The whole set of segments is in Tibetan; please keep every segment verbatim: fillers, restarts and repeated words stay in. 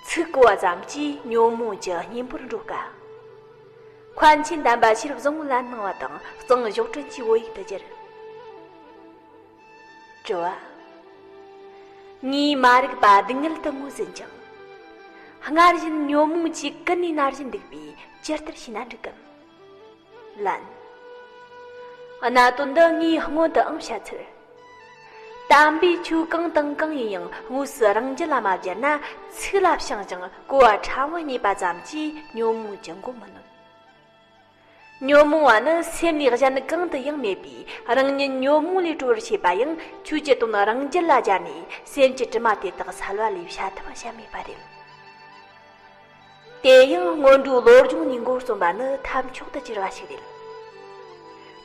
ཚིག་གོ་བ་ཙམ་གྱིས་ཉོན་མོངས་ཀྱི་གཉེན་པོར་འགྲོ་དཀའ། མཁན་ཆེན་དམ་པ་ཤེས་རབ་བཟང་པོ་ལ་གནང་བ་དང་གཙང་གཞོགས་དྲུང་གི་བོད་ཡིག་ཏུ་བསྒྱུར། དྲི་བ། ངའི་མ་རིག་པ་སྡུག་བསྔལ་དུ་ངོས་ཟིན་ཅིང་། སྔར་བཞིན་ཉོན་མོངས་ཀྱིས་ཀུན་ནས་མནར་བཞིན་འདུག་པས་ཅི་ལྟར་བྱས་ན་འགྲིག་གམ། ལན། གནད་དོན་འདི་ངས་སྔོན་དུའང་བཤད་ཚར། དམ་པའི་ཆོས་གང་དང་གང་ཡིན་ཡང་དངོས་སུ་རང་རྒྱུད་ལ་མ་སྦྱར་ན། ཚིག་ལ་བྱང་ཞིང་གོ་བ་ཕྲ་མོ་རྙེད་པ་ཙམ་གྱིས་ཉོན་མོངས་ཀྱི་མགོ་མི་ནོན། ཉོན་མོངས་པ་ནི་སེམས་ལས་གཞན་གང་དུ་ཡང་མེད་པས། རང་ཉིད་ཉོན་མོངས་ལས་གྲོལ་བར་བྱེད་པ་ཡང་ཆོས་ཀྱི་དོན་རང་རྒྱུད་ལ་སྦྱར་ནས། སེམས་ཀྱི་དྲི་མ་དེ་དག་བསལ་བ་ལས་བྱ་ཐབས་གཞན་མེད་པ་རེད། དེ་ཡང་སྔོན་འགྲོའི་བློ་སྦྱོང་ནས་འགོ་རྩོམ་པ་ནི་ཐབས་མཆོག་ཏུ་གྱུར་པ་ཞིག་རེད།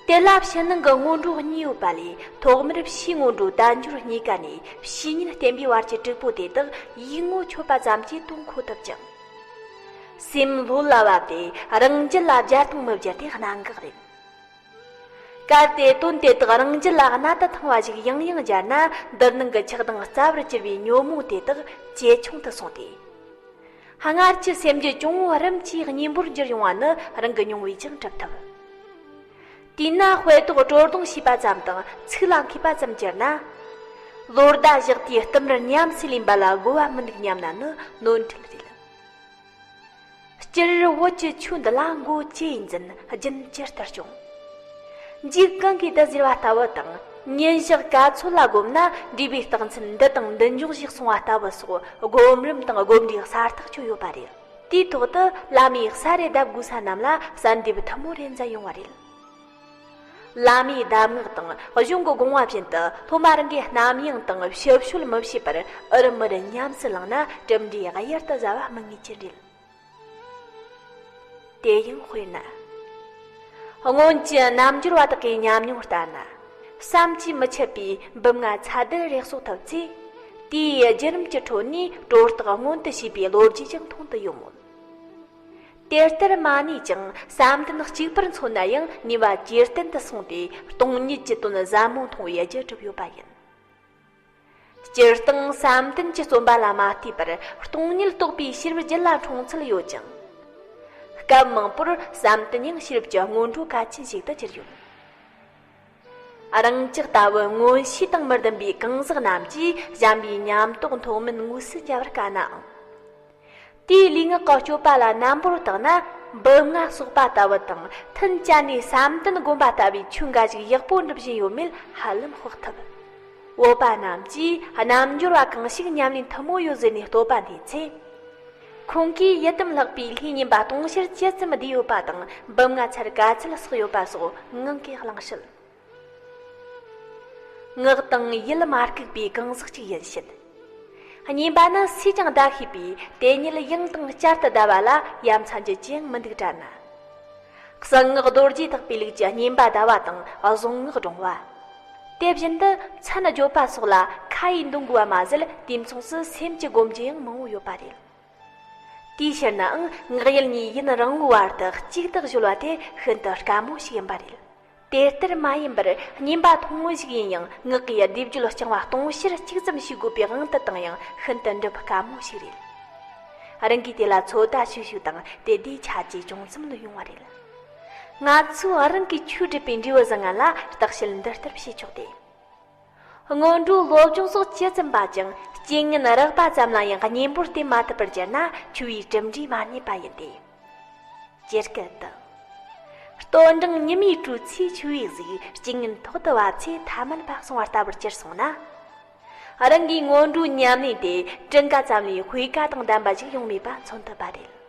དེ་ལ་ཕྱི་ནང་གི་སྔོན་འགྲོ་གཉིས་ཡོད་པ་ལས། ཐོག་མར་ཕྱིའི་སྔོན་འགྲོ་དལ་འབྱོར་རྙེད་དཀའ་ནས། བཤེས་གཉེན་བསྟེན་པའི་བར་གྱི་དྲུག་པོ་དེ་དག་ཡིག་ངོ་ཆོད་པ་ཙམ་གྱིས་དོན་གོ་ཐུབ་ཅིང་། སེམས་ལྷོད་ལ་བབས་ཏེ་རང་རྒྱུད་ལ་སྦྱར་དང་མི་སྦྱར་དེ་གནད་འགག་རེད། གལ་ཏེ་དོན་དེ་དག་རང་རྒྱུད་ལ་གནད་དུ་ཐང་བ་ཞིག་ཡང་ཡང་སྦྱར་ན། འདིར་ནང་གི་ཆགས་སྡང་རྩ་བར་གྱུར་པའི་ཉོན་མོངས་དེ་དག་ཇེ་ཆུང་དུ་སོང་སྟེ། སྔར་གྱི་སེམས་རྒྱུད་གྱོང་བོ་རིམ་གྱིས་གཉེན་པོར་འགྱུར་ཡོང་བ་ནི་རང་གི་མྱོང་བས་ཀྱང་གྲུབ་ཐུབ། དེས་ན་དཔེ་ཐོག་སྤྲོ་ལྡང་བྱས་པ་ཙམ་དང་ཚིག་ལ་མཁས་པ་ཙམ་གྱུར་ན། ལོ་ཟླ་ཞག་དུས་བསྟུད་མར་ཉམས་སུ་ལེན་པ་ལ་དགོས་པ་མི་འདུག་སྙམ་ན་ནི་ནོར་འཁྲུལ་རེད། སྤྱིར་བོད་ཀྱི་ཆོས་འདི་ལ་མགོ་ཅི་ཡིན་འཛིན། རྒྱུན་ཇི་ལྟར་སྐྱོང་། མཇུག་གང་གིས་འདི་ཟེར་བ་ལྟ་བུ་དང་། ཉིན་ཞག་ག་ཚོད་ལ་བསྒོམས་ན་འབྲས་བུའི་རྟགས་མཚན་འདི་དང་འདི་འབྱུང་ཞེས་གསུངས་པ་ལྟ་བུ་སོགས་སྒོམ་རིམ་དང་སྒོམ་འབྲས་གསལ་ཐག་ཆོད་ཡོད་པ་རེད། དེའི་ཐོག་ཏུ་བླ་མས་ས་རེ་གདབ་དགོས་ས་རྣམས་ལ་གསལ་འདེབས་ཐུན་མོང་རེ་མཛད་ཡོང་བ་རེད། བླ་མའི་གདམས་ངག་དང་གཞུང་གི་དགོངས་པ་བཞིན་དུ་སློབ་མ་རང་གིས་རྣམ་གཡེང་དང་ཕྱི་བཤོལ་མི་བྱེད་པར་འུར་མུར་ཉམས་སུ་བླངས་ན་གྲུབ་འབྲས་གཡུར་དུ་ཟ་བ་སྨིན་ངེས་ཀྱི་རེད། དེ་ཡང་དཔེར་ན། སྔོན་གྱི་རྣལ་འབྱོར་པ་དག་གི་ཉམས་མྱོང་ལྟར་ན། བསམ་གྱིས་མི་ཁྱབ་པའི་འབུམ་ལྔ་ཚད་ལྡན་རེ་གསོག་ཐུབ་ཚེ། དེའི་བརྒྱུད་རིམ་གྱི་ཁྲོད་ནས་གྲོལ་རྟགས་མངོན་དུ་བྱས་པའི་ལོ་རྒྱུས་ཀྱང་མཐོང་དུ་ཡོང་མོད། དེ་ལྟར་མ་ནུས་ཀྱང་བསམ་གཏན་གཅིག་པུར་མཚོན་ན་ཡང་ནུས་པ་ཇེ་བརྟན་དུ་སོང་སྟེ། སྟོང་ཉིད་ཀྱི་དོན་ཟབ་མོ་མཐོང་བའི་རྒྱུ་གྲུབ་ཡོད་པ་ཡིན། སྤྱིར་བཏང་བསམ་གཏན་གྱི་རྩོམ་པ་ལ་མ་ལྟོས་པར་སྟོང་ཉིད་རྟོགས་པའི་ཤེས་རབ་རྒྱུད་ལ་འཁྲུངས་ཚུལ་ཡོད་ཅིང་། སྐབས་མང་པོར་བསམ་གཏན་ཡང་ཤེས་རབ་ཀྱི་སྔོན་འགྲོ་གལ་ཆེན་ཞིག་ཏུ་གྱུར་ཡོད། རང་ཅག་ལྟ་བུ་མངོན་ཤེས་དང་མི་ལྡན་པའི་གང་ཟག་རྣམས་ཀྱིས་གཞན་པའི་ཉམས་རྟོགས་མཐོང་མིན་དངོས་སུ་འཇལ་བར་དཀའ་ནའང་། དེའི་ལུས་ངག་གི་སྤྱོད་པ་ལ་རྣམ་པར་བརྟགས་ན། འབུམ་ལྔ་གསོག་པ་ལྟ་བུ་དང་མཐུན་བཅའ་ནས་བསམ་གཏན་སྒོམ་པ་ལྟ་བུའི་ཆོས་འགའ་ཞིག་ཡག་པོ་འགྲུབ་བཞིན་ཡོད་མེད་ཧ་ལམ་དཔོག་ཐུབ། བོད་པ་རྣམས་ཀྱིས་རྣལ་འབྱོར་པ་གང་ཞིག་ཉམས་ལེན་ཐུན་མོང་ཡོད་ཟེར་ནས་བསྟོད་པ་འཐེན་ཚེ། ཁོང་གིས་ཡི་དམ་ལྷག་པའི་ལྷའི་བསྙེན་པ་དུང་ཕྱུར་ཇི་ཙམ་བསྡུས་ཡོད་པ་དང་འབུམ་ལྔ་ཚར་ག་ཚོད་བསགས་ཡོད་པ་སོགས་ངང་གིས་གླེང་སྲིད། ངག་དང་ཡིད་མ་ལྐུགས་པའི་གང་ཟག་ཅིག་ཡིན་ཕྱིན། བསྙེན་པ་ནི་སུས་ཀྱང་བཟླ་ཤེས་པས་དེ་ཉིད་ཡང་དང་བསྐྱར་དུ་བཟླ་བ་ལ་ཡ་མཚན་རྒྱུ་ཅི་ཡང་མི་འདུག་དྲན་ན། གསང་སྔགས་རྡོ་རྗེ་ཐེག་པའི་ལུགས་ཀྱི་བསྙེན་པ་བཟླ་བ་དང་གཟུངས་སྔགས་བགྲང་བ། དེ་བཞིན་དུ་མཚན་བརྗོད་པ་སོགས་ལ་ཁ་ཡིས་འདོན་དགོས་པ་མ་ཟད་དུས་མཚུངས་སུ་སེམས་ཀྱིས་སྒོམ་རྒྱུ་ཡང་མང་བོ་ཡོད་པ་རེད། དེའི་ཕྱིར་ནའང་ངག་ཡིད་གཉིས་ཡུན་རིང་བོའི་བར་དུ་གཅིག་ཏུ་གཞོལ་བ་དེ་ཤིན་ཏུ་དཀའ་མོ་ཞིག་ཡིན་པ་རེད། དེ་ལྟར་མ་ཡིན་པར་བསྙེན་པ་ཐུང་ངུ་ཞིག་ཡིན་ཡང་ངག་གི་སྡེབ་སྦྱོར་རྐྱང་བ་སྟོང་ཕྱིར་གཅིག་ཙམ་ཞིག་དགོས་པའི་དབང་དུ་བཏང་ཡང་ཤིན་ཏུ་འགྲུབ་དཀའ་མོ་ཞིག་རེད། རང་གིས་དེ་ལ་ཚོད་ལྟ་བྱོས་ཤིག་དང་དེ་དུས་ཆ་རྒྱུས་ཅུང་ཙམ་ལོན་ཡོང་བ་རེད། ང་ཚོས་རང་གིས་ཆོས་སྒྲུབ་པའི་འབྲས་བུ་བཟང་ངན་ལ་བརྟག་དཔྱད་འདི་ལྟར་བྱེད་ཆོག་སྟེ། སྔོན་འགྲོའི་སློབ་སྦྱོང་སོགས་ཇི་ཙམ་པ་ཀྱང་རྐྱེན་ངན་རགས་པ་ཙམ་ལ་ཡང་གཉེན་པོར་བསྟེན་མ་ཐུབ་པར་གྱུར་ན་ཆོས་པའི་གྲུབ་འབྲས་མ་རྙེད་པ་ཡིན་ཏེ། ཇི་སྐད་དུ། ལྟོ་འགྲངས་ཉི་མའི་དྲོད་ཚེ་ཆུ་བོའི་གཟུགས། རྐྱེན་ངན་ཐོག་ཏུ་བབས་ཚེ་ཐ་མལ་པ་གསུངས་པ་ལྟ་བུར་གྱུར་སོང་ན། རང་གིས་སྔོན་འགྲོའི་ཉམས་ལེན་དེ་གྲངས་ཀ་ཙམ་ལས་སྤུས་ཀ་དང་ལྡན་པ་ཞིག་ཡོང་མེད་པ་མཚོན་ཐུབ་པ་རེད།